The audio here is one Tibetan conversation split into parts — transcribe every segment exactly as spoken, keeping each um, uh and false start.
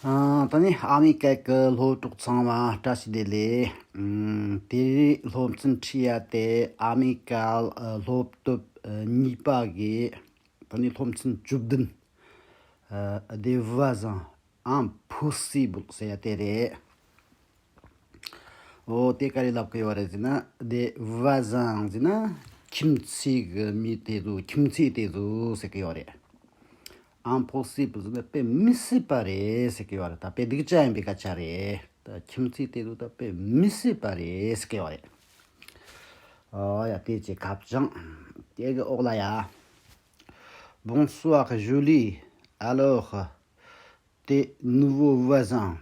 ཨ། ད་ནི་ཨ་མི་ཀ་གི་སློབ་གྲོགས་ཚང་མ་བཀྲ་ཤིས་བདེ་ལེགས། ཨམ། དེ་རིང་སློབ་ཚན་ཁྲིད་ཡ་དེ་ཨ་མི་ཀ་སློབ་དེབ་གཉིས་པ་གི། ད་ནི་སློབ་ཚན་བཅུ་བདུན། ཨ། Des voisins impossibles ཟེར་ཡ་དེ་རེད། འོ། དེ་ག་རེ་ལབ་གི་ཡོད་རེད་ཟེར་ན། Des voisins ཟེར་ན་ཁྱིམ་མཚེས་ཀྱི་མི་དེ་ཚོ། ཁྱིམ་མཚེས་དེ་ཚོ་ཟེར་གི་ཡོད་རེད། Impossible ཟེར་ན་དཔེ་མི་སྲིད་པ་རེད་ཟེར་གི་ཡོད་རེད། ད་དཔེ་སྡུག་ཅག་ཡིན་པའི་སྐད་ཆ་རེད། ད་ཁྱིམ་མཚེས་དེ་ཚོ་ད་དཔེ་མི་སྲིད་པ་རེད་ཟེར་གི་ཡོད་རེད། ཨོ་ཡ། དེ་ཅིག་ཁ་བྱང་། དེ་གི་འོག་ལ་ཡ། Bonsoir Julie, alors, tes nouveaux voisins,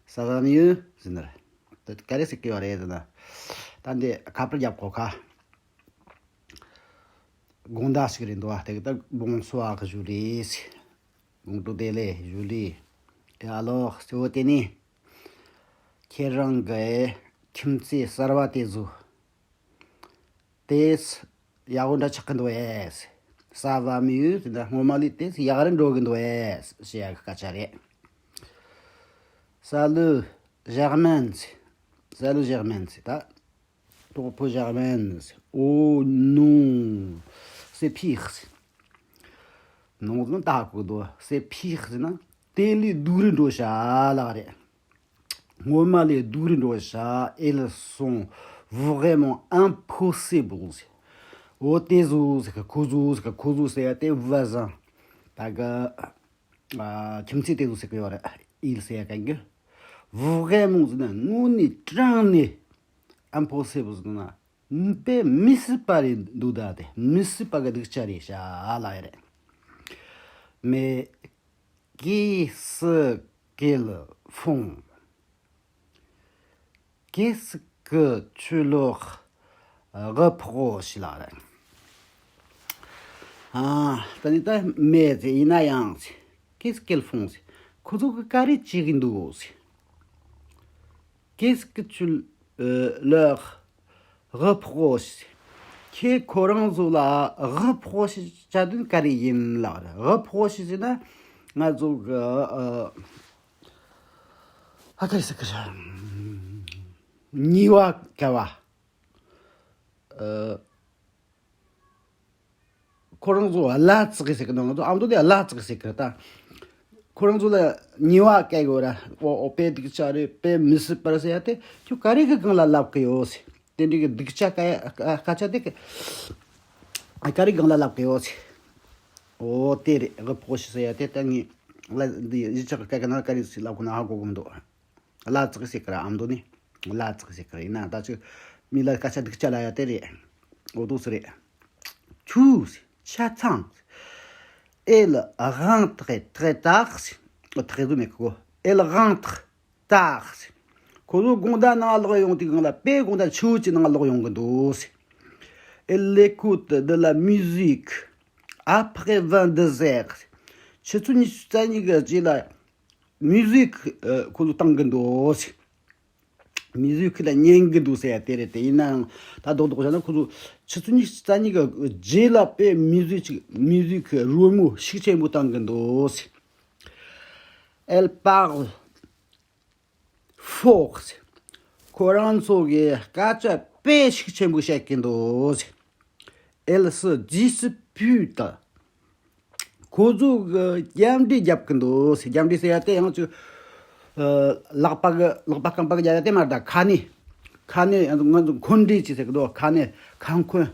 ça va mieux? ཟེར་ནི་རེད། ད་ག་རེ་ཟེར་གི་ཡོད་རེད་ཟེར་ན། ད་འདི་ཁ་པར་རྒྱབ་གོ་ཁ། དགོང་དག་ཞིག་རེད་འདུག་ཨ། དེ་གི་ད་Bonsoir Julie ཟེར། Bonjour Délé Julie. Et alors, c'est votre année? ཁྱེད་རང་གི་ཁྱིམ་མཚེས་གསར་བ་དེ་ཚོ། དེས་ཡག་པོ་འདྲ་ཆགས་ཀྱི་འདུག་ཨེ། Ça va mieux ཟེར་ན་སྔོན་མ་ལས་དེས་ཡག་རུ་འགྲོ་གི་འདུག་ཨེ་ཞེས་ཡག་གི་སྐད་ཆ་རེད། Salut Germaine. Salut Germaine. ད་གྲོགས་པོ་Germaine. Oh non, c'est pire. Non ཟེར་ན་ད་ཧ་གོ་གི་འདུག C'est pire ཟེར་ན་དེ་ལས་སྡུག་རུ་འགྲོ་ཤག་ལབ་རེད། སྔོན་མ་ལས་སྡུག་རུ་འགྲོ་ཤག Elles sont vraiment impossibles. འོ། དེ་ཚོ་ཟེར་གི། ཁོ་ཚོ་ཟེར་གི། ཁོ་ཚོ་ཟེར་ཡ་དེ་voisins. ད་གི། ཨ། ཁྱིམ་མཚེས་དེ་ཚོ་ཟེར་གི་ཡོད་རེད། Ils ཟེར་ཡ་གན་གི། Vraiment ཟེར་ན་དངོས་གནས་དྲང་གནས་impossible ཟེར་ན་དཔེ་མི་སྲིད་པ་རེད་འདུག་ད་དེ་མི་སྲིད་པ་གི་སྡུག་ཅག་རེད་ཤག་ལབ་ཡ་རེད། Mais qu'est-ce qu'elles font? Qu'est-ce que tu leur reproches ལབ་རེད། ཨ། ད་ནི་ད་mais ཟེར་ཡིན་ན་ཡང་ཟེར། Qu'est-ce qu'elles font ཟེར། ཁོ་ཚོ་གི་ག་རེ་བྱེད་ཀྱི་འདུག་ཟེར། Qu'est-ce que tu leur reproches ཟེར། ཁྱེད་ཁོ་རང་ཚོ་ལ་reproche བྱ་དོན་ག་རེ་ཡིན་ལབ་རེད། Reproche ཟེར་ན་ང་ཚོ་གི། ཨ། ཨ། ག་རེ་ཟེར་གི་རེད། ཉེས་པ་བཀལ་བ། ཨ། ཁོ་རང་ཚོ་བླ་བཙག་གི་ཟེར་གི་འདུག་ང་ཚོ་ཨ་མདོ་ནས་བླ་བཙག་གི་ཟེར་གི་རེད་ད། ཁོ་རང་ཚོ་ལ་ཉེས་པ་བཀལ་དགོས་ར། འོ་འོ། དཔེ་སྡུག་ཅག་རེད། དཔེ་མི་སྲིད་པ་རེད་ཟེར་ཡ་དེ་ཁྱོད་ག་རེ་གི་སྒང་ལ་ལབ་གི་ཡོད་ཟེར། དེ་འདྲའི་གི་སྡུག་ཅག་སྐད་སྐད་ཆ་དེ་གི་ག་རེ་སྒང་ལ་ལབ་གི་ཡོད་ཟེར། འོ་དེ་རེད། reproche ཟེར་ཡ་དེ་ད་ངས་ལ་འདི་གཞིས་ཆགས་སྐད་ནང་ག་རེ་ཟེར་ལབ་དགོས་ན་ཧ་གོ་གི་མི་འདུག་བླ་བཙག་ཟེར་གི་ར། ཨ་མདོ་ནས་བླ་བཙག་ཟེར་གི་ར། ཡིན་ན་ད་ཅིག་མི་ལ་སྐད་ཆ་སྡུག་ཅག་ལབ་ཡ་དེ་རེད། འོ་འདུག་སེ་རེད། Tout ཆ་ཚང་། Elles rentrent très tard. ཐག་རིང་མེད་གི། Elles rentrent tard. ཁོ་ཚོ་དགོང་དག་ནང་ལོག་ཡོང་དུས་སྒང་ལ་དཔེ་དགོང་དག་ཆུ་ཚོད་གཅིག་ནང་ལོག་ཡོང་གི་འདུག Elles écoutent de la musique après vingt-deux heures. ཆུ་ཚོད་ཉི་ཤུ་རྩ་གཉིས་ཀྱི་རྗེས་ལ་musique ཁོ་ཚོ་བཏང་གི་འདུག Musique ལ་ཉན་གི་འདུག་ཟེར་ཡ་དེ་རེད་དེ། ཡིན་ནའང་ད་རྡོག་རྡོག་བྱས་ན་ཁོ་ཚོ་ཆུ་ཚོད་ཉི་ཤུ་རྩ་གཉིས་ཀྱི་རྗེས་ལ་དཔེ་musique ཅིག musique རོལ་མོ་ཤུགས་ཆེན་པོ་བཏང་གི་འདུག Elles parlent fort. ཁོ་རང་ཚོ་གི་སྐད་ཆ་དཔེ་ཤུགས་ཆེན་པོ་བཤད་ཀྱི་འདུག Elles se disputent. ཁོ་ཚོ་གི་རྒྱབ་འདྲེ་རྒྱབ་ཀྱི་འདུག་རྒྱབ་འདྲེ་ཟེར་ཡ་དེ་ཡང་ཅིག་ཨ། ལག་པ་གི་ལག་པ་རྐང་པ་གི་རྒྱབ་ཡ་དེ་མ་རེད་ད། ཁ་ནས་ཁ་ནས་ང་ཚོ་འཁོན་འདྲེ་ཅིག་ཟེར་གི་འདུག་ཁ་ནས་ཁ་འཁོན།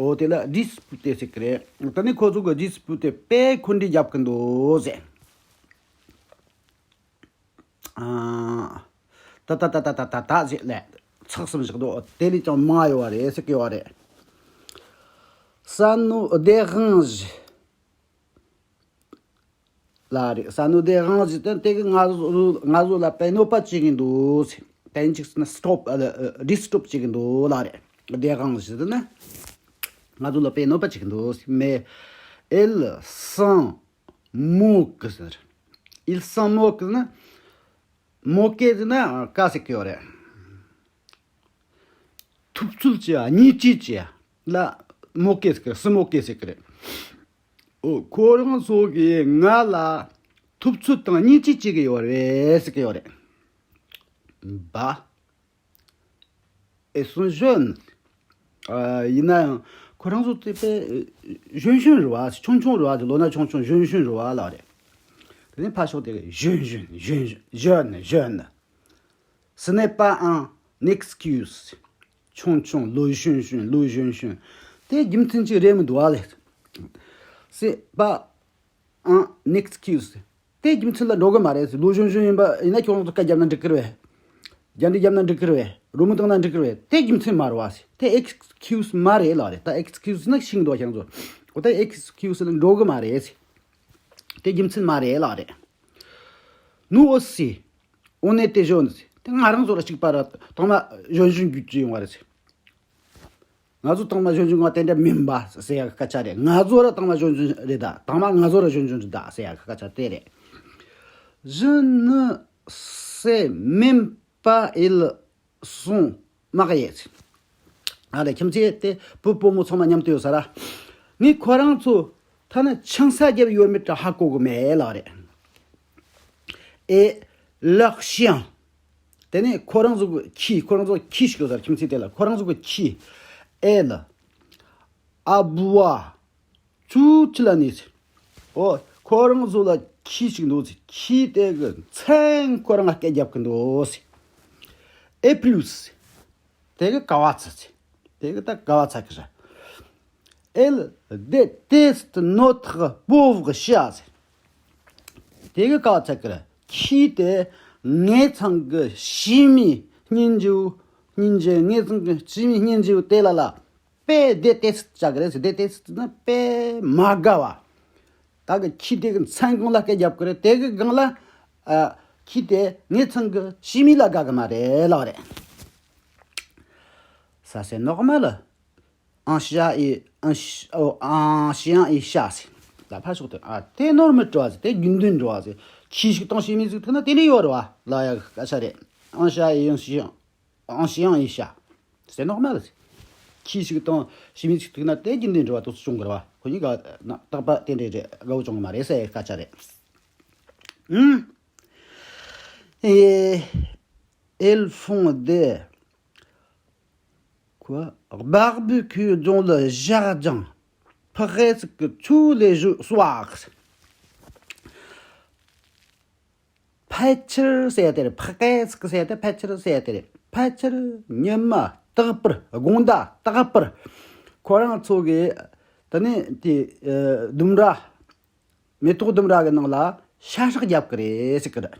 འོ་དེ་ལ་dispute ཟེར་གི་རེད། ད་ནི་ཁོ་ཚོ་གི་dispute དེ་དཔེ་འཁོན་འདྲེ་རྒྱབ་ཀྱི་འདུག་ཟེར། ཨ། ད་ད་ད་ད་ད་ད་ཟེར་ལས། ཚིག་གསུམ་བཞག་འདུག་དེ་ལས་ཀྱང་མང་ཡོད་རེད་ཟེར་གི་ཡོད་རེད། Ça nous dérange ལབ་རེད། Ça nous dérange དེ་དེ་གི་ང་ཚོ་ང་ཚོ་ལ་དཔེ་གནོད་པ་བྱེད་ཀྱི་འདུག་དེ་ཅིག་ཟེར་ན་stop ཨ། disturb བྱེད་ཀྱི་འདུག་ལབ་རེད། Dérange ཟེར་ན་ང་ཚོ་ལ་དཔེ་གནོད་པ་བྱེད་ཀྱི་འདུག Mais elles s'en moquent ཟེར། Elles s'en moquent ཟེར་ན། Moquer ཟེར་ན་དགའ་ཟེར་གི་ཡོད་རེད། ཐུབ་ཚོད་བྱེད་ཡ། བརྙས་བཅོས་བྱེད་ཡ་ལ་moquer ཟེར་གི། se moquer ཟེར་གི་རེད། འོ། ཁོ་རང་ཚོ་གིས་ང་ལ་ ཐུབ་ཚོད་དང་བརྙས་བཅོས་བྱེད་ཀྱི་ཡོད་རེད་ཟེར་གྱི་ཡོད་རེད། Bah, ils sont jeunes. ཨ། ཡིན་ན་ཡང་ཁོ་རང་ཚོ་དེ་དཔེ་གཞོན་གཞོན་རེད་བ། ཆུང་ཆུང་རེད་བ། ལོ་ན་ཆུང་ཆུང་། གཞོན་གཞོན་རེད་བ་ལབ་རེད། དེ་ནས་ཕར་ཕྱོགས་དེ་གཞོན་གཞོན། གཞོན་གཞོན། Jeune, jeune. Ce n'est pas un excuse. ཆུང་ཆུང་། ལོ་གཞོན་གཞོན། ལོ་གཞོན་གཞོན། དེ་རྒྱུ་མཚན་ཅིག་རེད་མི་འདུག་བ་ལས། C'est pas un excuse. དེ་རྒྱུ་མཚན་ལ་འགྲོ་གི་མ་རེད། ལོ་གཞོན་གཞོན་ཡིན་པ་ཡིན་ན་ཁྱོད་རང་ཚོ་སྐད་རྒྱབ་ན་འགྲིག་གི་རེད། རྒྱབ་འདྲི་རྒྱབ་ན་འགྲིག་གི་རེད། རོལ་མོ་བཏང་ན་འགྲིག་གི་རེད། དེ་རྒྱུ་མཚན་མ་རེད་བ། དེ་excuse མ་རེད་ལབ་རེད། ད་excuse ནི་ཤིང་འདུག་ཁྱེད་རང་ཚོ། འོ་ད་excuse ལ་འགྲོ་གི་མ་རེད། དེ་རྒྱུ་མཚན་མ་རེད་ལབ་རེད། Nous aussi, on était jeunes. དེ་ང་རང་ཚོ་ར་གཅིག་པ་ར་དང་མ་གཞོན་གཞོན་རྒྱུད་ཀྱི་ཡོང་བ་རེད། ང་ཚོ་དང་མ་གཞོན་གཞོན་བ་དེ་འདྲ་མིན་པ་ཟེར་ཡག་སྐད་ཆ་རེད། ང་ཚོ་ར་དང་མ་གཞོན་གཞོན་རེད་ད། དང་མ་ང་ཚོ་ར་གཞོན་གཞོན་རེད་ད་ཟེར་ཡག་སྐད་ཆ་དེ་རེད། Je ne sais même pas, ils sont mariés. ཨ་ལས། ཁྱིམ་མཚེས་དེ་བུ་བུ་མོ་ཚང་མ་མཉམ་དུ་ཡོད་ས་ར། ངས་ཁོ་རང་ཚོ་ཐ་ན་ཆང་ས་བརྒྱབ་ཡོད་མེད་ཧ་གོ་གི་མེད་ལབ་རེད། Et leurs chiens. དེ་ནས་ཁོ་རང་ཚོ་གི་ཁྱི། ཁོ་རང་ཚོ་ཁྱི་ཞིག་ཡོད་ས་ར། ཁྱིམ་མཚེས་དེ་ལ་ཁོ་རང་ཚོ་གི་ཁྱི། Elles aboient. ཚུར་ཁྱི་ལ་ནི། འོ། ཁོ་རང་ཚོ་ལ་ཁྱི་ཞིག་འདུག་ཟེར། ཁྱི་དེ་གི་མཚན་ཁོ་རང་ལ་སྐད་རྒྱབ་ཀྱི་འདུག་ཟེར། Et plus. དེ་གི་ག་བ་ཚ་ཚེ། དེ་གི་ད་ག་བ་ཚ་གི་ར། Elles détestent notre pauvre chat. དེ་གི་ག་བ་ཚ་གི་ར། ཁྱི་དེ་ངེད་ཚང་གི་ཕྱི་མི་སྙིང་རྗེ་བོ། སྙིང་རྗེ། ངེད་ཚང་གི་ཕྱི་མི་སྙིང་རྗེ་བོ་དེ་ལ་ལ་དཔེ་déteste བྱ་གི་རེད་ཟེར། Déteste ནི་དཔེ་མ་དགའ་བ། ད་གི་ཁྱི་དེ་གི་མཚན་གང་ལ་སྐད་རྒྱབ་གི་རེད། དེ་གི་སྒང་ལ། ཨ། ཁྱི་དེ་ངེད་ཚང་གི་ཕྱི་མི་ལ་དགའ་གི་མ་རེད་ལབ་རེད། Ça c'est normal. Un chat et un ch- oh, un chien et chat. ད་ཕར་ཕྱོགས་དེ། ཨ། དེ་normal འགྲོ་བ་ཟེར། དེ་རྒྱུན་ལྡན་འགྲོ་བ་ཟེར། ཁྱི་ཞིག་དང་ཕྱི་མི་ཞིག་ཐུག་ན་དེ་འདྲ་ཡོད་རེད་བ་ལབ་ཡག་སྐད་ཆ་རེད། Un chat et un chien. Un chien et chat. C'est normal. ཁྱི་ཞིག་དང་ཕྱི་མི་ཞིག་ཐུག་ན་དེ་རྒྱུན་ལྡན་འགྲོ་བ་དུས་སུ་བྱུང་གི་རེད་བ། ཁོ་གཉིས་ཀ་ན་རྟག་པ་དེ་འདྲ་རེད། དགའ་བོ་བྱུང་གི་མ་རེད་ཟེར་སྐད་ཆ་རེད། ཨུམ། Et elles font des quoi, barbecue dans le jardin presque tous les jours, soirs. ཕལ་ཆེར་ཟེར་ཡ་དེ་རེད། Presque ཟེར་ཡ་དེ་ཕལ་ཆེར་ཟེར་ཡ་དེ་རེད། ཕལ་ཆེར་ཉི་མ་རྟག་པར། དགོང་དག་རྟག་པར་ཁོ་རང་ཚོ་གི་དེ་ནས་དེ་ཨ་ལྡུམ་ར། མེ་ཏོག་ལྡུམ་ར་གི་ནང་ལ་ཤ་ཤག་རྒྱབ་ཀྱི་རེད་ཟེར་གི་རེད།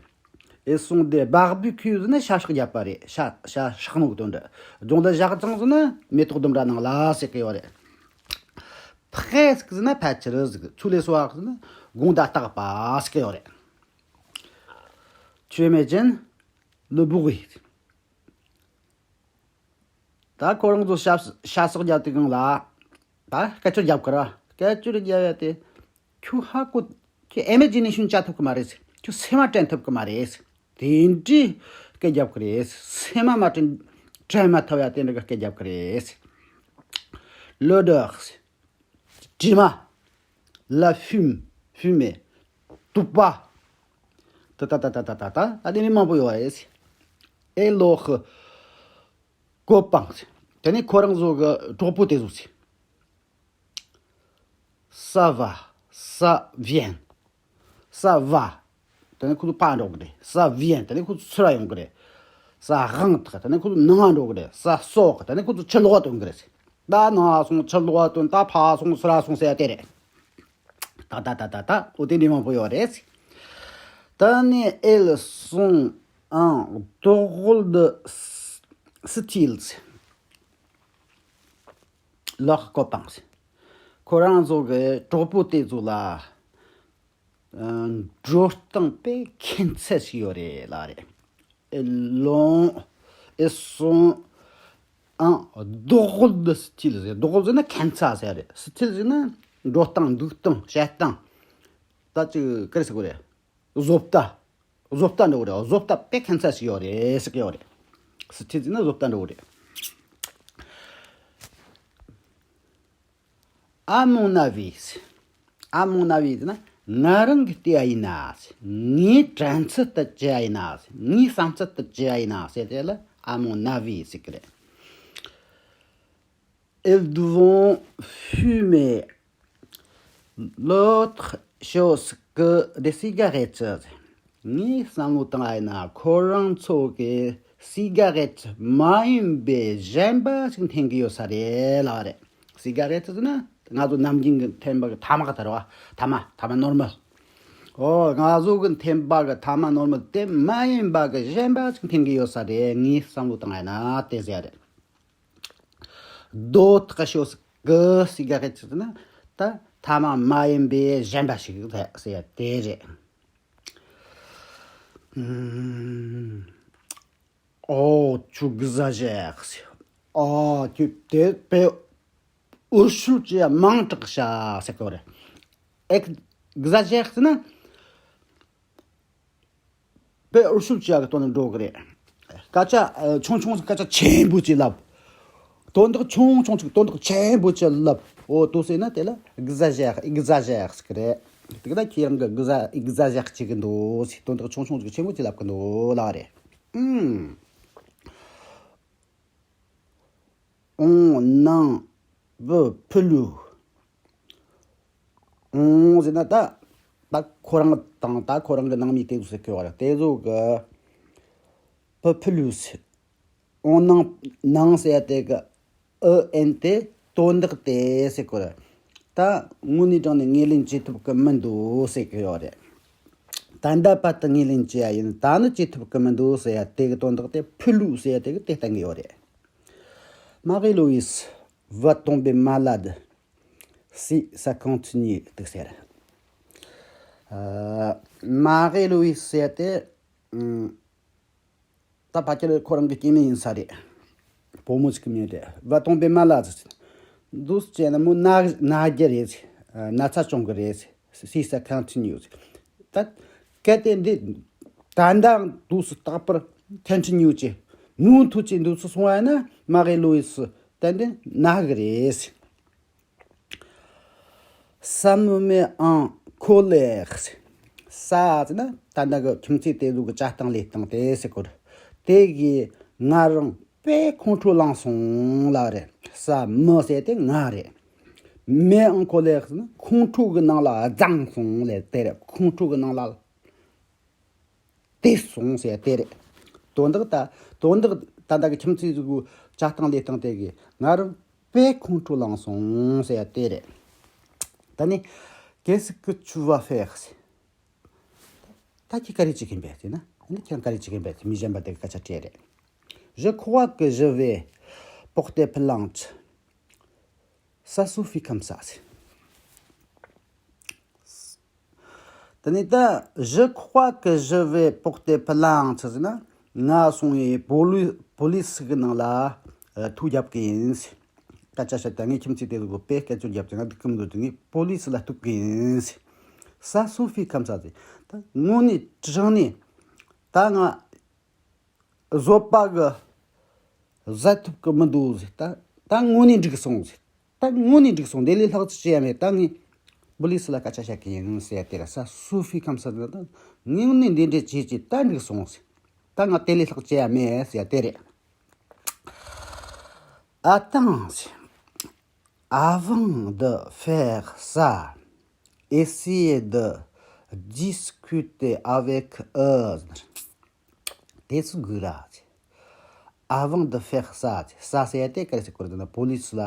Elles font des barbecues ཟེར་ན་ཤ་ཤག་རྒྱབ་པ་རེད། ཤ་ཤ་ཤག་ནོ་གི་དོན་རེད། Dans le jardin ཟེར་ན་མེ་ཏོག་ལྡུམ་ར་ནང་ལ་ཟེར་གི་ཡོད་རེད། Presque ཟེར་ན་ཕལ་ཆེར་ཟེར་གི། Tous les soirs ཟེར་ན་དགོང་དག་རྟག་པ་ཟེར་གི་ཡོད་རེད། Tu imagines le bruit. ད་ཁོ་རང་ཚོ་ཤ་ཤ་སོགས་རྒྱབ་དུས་སྒང་ལ། ད་སྐད་ཅོར་རྒྱབ་ཀྱི་ར། སྐད་ཅོར་རྒྱབ་ཡ་དེ་ཁྱོད་ཧ་གོ། ཁྱོད་ཨི་མེ་ཇི་ནེ་ཤོན་བྱ་ཐུབ་ཀྱི་མ་རེད། ཁྱོད་སེམས་མ་དྲན་ཐུབ་ཀྱི་མ་རེད། དེ་འདྲའི་སྐད་རྒྱབ་ཀྱི་རེད། སེམས་མ་མ་དྲན། དྲན་མ་ཐུབ་ཡ་དེ་འདྲ་གི་སྐད་རྒྱབ་ཀྱི་རེད། L'odeur. དྲི་མ། La fume. Fumée. དུག་པ། ད་ད་ད་ད་ད་ད་ད་དེ་ནི་མང་པོ་ཡོད་རེད། Et leurs copains. དེ་ནི་ཁོ་རང་ཚོ་གི་གྲོགས་པོ་དེ་ཚོ་ཟེར། Ça va, ça vient. Ça va. དེ་ནི་ཁོ་ཚོ་ཕར་འགྲོ་གི་རེད། Ça vient. དེ་ནི་ཁོ་ཚོ་ཚུར་ཡོང་གི་རེད། Ça rentre. དེ་ནི་ཁོ་ཚོ་ནང་འགྲོ་གི་རེད། Ça sort. དེ་ནི་ཁོ་ཚོ་ཕྱི་ལོགས་ཐོན་གི་རེད། ད་ནང་སོང་ཕྱི་ལོགས་ཐོན། ད་ཕར་སོང་ཚུར་སོང་ཟེར་ཡ་དེ་རེད། ད་ད་ད་ད་ད། འོ་དེ་འདྲ་མང་པོ་ཡོད་རེད། ད་ནི་elles sont un drôle de style. Leurs copains. ཁོ་རང་ཚོ་གི་གྲོགས་པོ་དེ་ཚོ་ལ། ཨ། འགྲོ་སྟངས་དཔེ་ཁྱད་མཚར་ཞིག་ཡོད་རེད་ལབ་རེད། Elles ont, elles sont un drôle de style. Drôle ཟེར་ན་ཁྱད་མཚར་ཟེར་རེད། Style ཟེར་ན་འགྲོ་སྟངས། འདུག་སྟངས། བྱེད་སྟངས། ད་ཅིག་ག་རེ་ཟེར་དགོས་རེད། བཟོ་ལྟ། བཟོ་ལྟ་འདྲ་བོ་རེད། བཟོ་ལྟ་དཔེ་ཁྱད་མཚར་ཞིག་ཡོད་རེད་ཟེར་གི་ཡོད་རེད། Style ཟེར་ན་བཟོ་ལྟ་འདྲ་བོ་རེད། À mon avis. À mon avis ཟེར་ན་ ང་རང་གིས་བལྟས་པ་ཡིན་ན། ངའི་དྲན་ཚུལ་ལྟར་བྱས་པ་ཡིན་ན། ངའི་བསམ་ཚུལ་ལྟར་བྱས་པ་ཡིན་ན་ཟེར་དེ་ལ་à mon avis ཟེར་གི་རེད། Ils devaient fumer l'autre chose que des cigarettes. ངས་བསམ་བློ་བཏང་བ་ཡིན་ན་ཁོ་རང་ཚོ་གིས་cigarette མ་ཡིན་པའི་གཞན་པ་ཞིག་འཐེན་གི་ཡོད་ས་རེད་ལབ་རེད། Cigarette ཟེར་ན་ང་ཚོ་ནམ་རྒྱུན་གྱི་འཐེན་པ་གི་ཐ་མག་དེ་རེད་བ། ཐ་མ་ཐ་མ་normal. ཨོ་ང་ཚོ་གི་འཐེན་པ་གི་ཐ་མ་normal དེ་མ་ཡིན་པ་གི་གཞན་པ་ཞིག་འཐེན་གི་ཡོད་ས་རེད། ངས་བསམ་བློ་བཏང་བ་ཡིན་ན་དེ་ཟེར་རེད། D'autres choses que cigarettes ཟེར་ན་ད་ཐ་མ་མ་ཡིན་པའི་གཞན་པ་ཞིག་ཟེར་དེ་རེད། ཨོ། Oh, tu exagères. ཨོ། ཁྱོད་དེ་དཔེ་འུར་ཤུལ་གྱི་མང་དྲགས་ཤག་ཟེར་གི་རེད། Exagères ཟེར་ན། དཔེ་འུར་ཤུལ་བྱས་ཀྱི་དོན་དུ་འགྲོ་གི་རེད། སྐད་ཆ་ཆུང་ཆུང་སྐད་ཆ་ཆེན་པོ་ཅིག་ལབ། དོན་དག་ཆུང་ཆུང་ཅིག་དོན་དག་ཆེན་པོ་ཅིག་ལབ། འོ་དུ་ཟེར་ན་དེ་ལ་exagère, exagère ཟེར་གི་རེད། དེ་ག་ད་ཁྱེད་རང་གི་exagère བྱེད་ཀྱི་འདུག་ཟེར། དོན་དག་ཆུང་ཆུང་ཅིག་ཆེན་པོ་ཅིག་ལབ་ཀྱི་འདུག་ལབ་རེད། ཨུམ། On n'en veut plus. On ཟེར་ན་ད། ད་ཁོ་རང་དང་ད་ཁོ་རང་གི་ནང་མི་དེ་ཚོ་ཟེར་གི་ཡོད་རེད། དེ་ཚོ་གི་veut plus. On n'en, n'en ཟེར་དེ་གི་E N དེ་དོན་དག་དེ་ཟེར་གི་རེད། ད་དངོས་གནས་དྲང་ནས་ངོས་ལེན་བྱེད་ཐུབ་ཀྱི་མི་འདུག་ཟེར་གི་ཡོད་རེད། ད་ལྟ་བར་དུ་ངོས་ལེན་བྱས་ཡིན། ད་ནི་བྱེད་ཐུབ་ཀྱི་མི་འདུག་ཟེར་ཡ་དེ་གི་དོན་དག་དེ་plus ཟེར་ཡ་དེ་གི་དེ་བསྟན་གི་ཡོད་རེད། Marie-Louise va tomber malade si ça continue དེ་ཟེར། ཨ། Marie-Louise ཟེར་ཡ་དེ། ཨུམ། ད་ཕལ་ཆེར་ཁོ་རང་གི་སྐྱེ་དམན་ཡིན་ས་རེད། བུ་མོ་ཞིག་གི་མིང་རེད། Va tomber malade. འདུག་སེ་བྱས་ན་མོ་ན་ན་རྒྱུ་རེད། ན་ཚ་བྱུང་གི་རེད། Si ça continue. ད་གལ་ཏེ་འདི་ད་ལྟ་འདུག་སེ་རྟག་པར་continue བྱས་མུ་མཐུད་ཀྱིས་འདུག་སེ་སོང་བ་ཡིན་ན་Marie-Louise ཏན་ཏན་ན་གི་རེད། Ça me met en colère. Ça ཟེར་ན་ད་ལྟ་གི་ཁྱིམ་མཚེས་དེ་ཚོ་གི་བྱ་སྟངས་ལས་སྟངས་དེ་ཟེར་གོ། དེ་གིས་ང་རང་དཔེ་ཁོང་ཁྲོ་ལངས་སོང་ལབ་རེད། Ça me ཟེར་དེ་ང་རེད། Met en colère ཟེར་ན་ཁོང་ཁྲོ་གི་ནང་ལ་བརྫངས་སོང་ལབ་དེ་རེད། ཁོང་ཁྲོ་གི་ནང་ལ། དེ་སོང་ཟེར་དེ་རེད། དོན་དག་ད་དོན་དག་ད་ལྟ་གི་ཁྱིམ་མཚེས་ཟིག་གི་བྱ་སྟངས་ལས་སྟངས་དེ་གིས་ང་རང་དཔེ་ཁོང་ཁྲོ་ལངས་སོང་ཟེར་དེ་རེད། ད་ནི། Qu'est-ce que tu vas faire? ཟེར། ད་ཁྱེད་ག་རེ་བྱེད་ཀྱིན་པས་ཟེར་ན། ཨ་ནི་ཁྱེད་རང་ག་རེ་བྱེད་ཀྱིན་པས་ཟེར། མི་གཞན་པ་དེ་གི་སྐད་ཆ་དྲིས་རེད། Je crois que je vais porter plainte. Ça suffit comme ça. ཟེར། དེ་ནས་ད། Je crois que je vais porter plainte ཟེར་ན། ང་སོང་ཡིན་པོ་ལི་པོ་ལི་སི་གི་ནང་ལ་ཐུག་རྒྱབ་ཀྱི་ཡིན་ཟེར། སྐད་ཆ་བཤད། ད་ངའི་ཁྱིམ་མཚེས་དེ་ཚོ་གི་དཔེ་སྐད་ཆ་རྒྱབ་ཀྱི་ང་སྡུག་གི་མི་འདུག་ངས་པོ་ལི་སི་ལ་གཏུག་གི་ཡིན་ཟེར། Ça suffit comme ça ཟེར། ད་དངོས་གནས་དྲང་གནས་ད་ང་བཟོད་པ་གི་བཟོད་ཐུབ་ཀྱི་མི་འདུག་ཟེར། ད་ད་དངོས་གནས་འགྲིག་སོང་ཟེར། ད་དངོས་གནས་འགྲིག་སོང་། དེ་ལས་ལྷག་ཅི་བྱེད་ཡ་མེད། ད་ངས་པོ་ལི་སི་ལ་སྐད་ཆ་བཤད་ཀྱི་ཡིན་ཟེར་དེ་ར། Ça suffit comme ça ཟེར། ད་དངོས་གནས་འདི་འདྲས་བྱེད་ཀྱི་ད་འགྲིག་སོང་ཟེར། ད་ང་དེ་ལས་ལྷག་བྱེད་ཡ་མེད་ཟེར་དེ་རེད། Attends, avant de faire ça, essayer de discuter avec eux. དེ་ཚོ་དགོས་ར། Avant de faire ça. Ça ཟེར་ཡ་དེ་ག་རེ་ཟེར་གོ་རེད་ན། པོ་ལི་སི་ལ་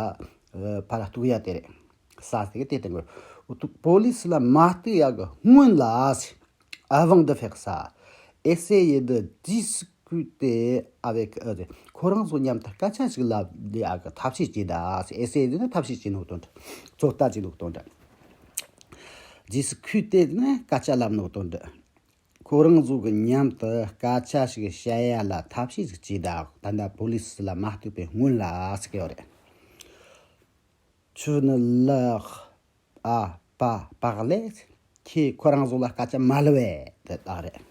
ཕར་གཏུག་ཡ་དེ་རེད། Ça ཟེར་གི་དེ་དེ་གོ། པོ་ལི་སི་ལ་མ་གཏུག་ཡ་གི་སྔོན་ལ། Avant de faire ça, essayer de discuter avec eux. ཁོ་རང་ཚོ་མཉམ་དུ་སྐད་ཆ་ཞིག་ལབ་ཡ་གི་ཐབས་ཤེས་བྱེད་ད། Essayer ཟེར་ན་ཐབས་ཤེས་བྱེད་ནོ་དོན་དུ། ཚོད་ལྟ་བྱེད་ནོ་དོན་དུ། Discuter ཟེར་ན་སྐད་ཆ་ལབ་ནོ་དོན་དུ། ཁོ་རང་ཚོ་གི་མཉམ་དུ་སྐད་ཆ་ཞིག་བཤད་ཡ་ལ་ཐབས་ཤེས་ཤིག་བྱེད་ད། ད་ལྟ་པོ་ལི་སི་ལ་མ་གཏུག་པའི་སྔོན་ལ་ཟེར་གི་ཡོད་རེད། Tu ne leur as pas parlé. ཁྱེད་ཁོ་རང་ཚོ་ལ་སྐད་ཆ་མ་ལབ་པས་དེ་ལྟ་རེད།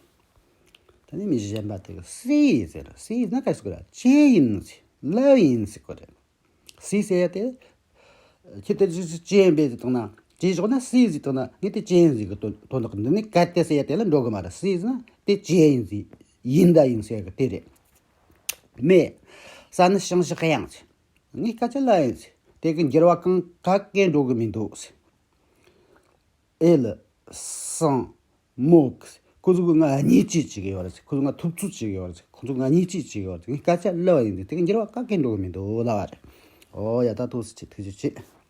ད་ནི་མི་གཞན་པ་དེ་གི་Si ཟེར། Si ཟེར་ན་ག་རེ་ཟེར་གི་རེད། ཅི་ཡིན་ཟེར། ལབ་ཡིན་ཟེར་གི་རེད། Si ཟེར་ཡ་དེ། ཁྱེད་དེ་ཅི་ཅི་ཅི་ཡིན་པས་ཟེར་བཏང་ན། དེ་ཞོག་ན་སུ་ཟིག་དང་ན་ངས་དེ་ཅི་ཡིན་ཟིག་གི་དོན་དོན་དག་འདི་ནི་གལ་ཏེ་ཟེར་ཡ་དེ་ལ་འགྲོ་གི་མ་རེད། སུ་ཟིག་ན་དེ་ཅི་ཡིན་ཟིག་ཡིན་ད་ཡིན་ཟེར་གི་དེ་རེད། མེད། ས་ནི་ཞིང་ཞག་ཡང་ཟེར། ངས་སྐད་ཆ་ལ་ཡིན་ཟེར། དེ་གི་འགྱུར་བ་གང་ག་གེ་འགྲོ་གི་མི་འདུག་ཟེར། ཨེ་ལ། སང་། མོ། ཁོ་ཚོ་གི་ང་བརྙས་བཅོས་བྱེད་གི་ཡོད་རེད་ཟེར། ཁོ་ཚོ་ང་ཐུབ་ཚོད་བྱེད་གི་ཡོད་རེད་ཟེར། ཁོ་ཚོ་ང་བརྙས་བཅོས་བྱེད་གི་ཡོད་རེད་ཟེར། ངས་སྐད་ཆ་ལབ་པ་ཡིན་ཟེར། དེ་གི་འགྱུར་བ་ག་གེ་འགྲོ་གི་མི་འདུག་ལབ་པ་རེད། ཨོ་ཡ། ད་ཐུགས་རྗེ་ཆེ། ཐུགས་རྗེ་ཆེ།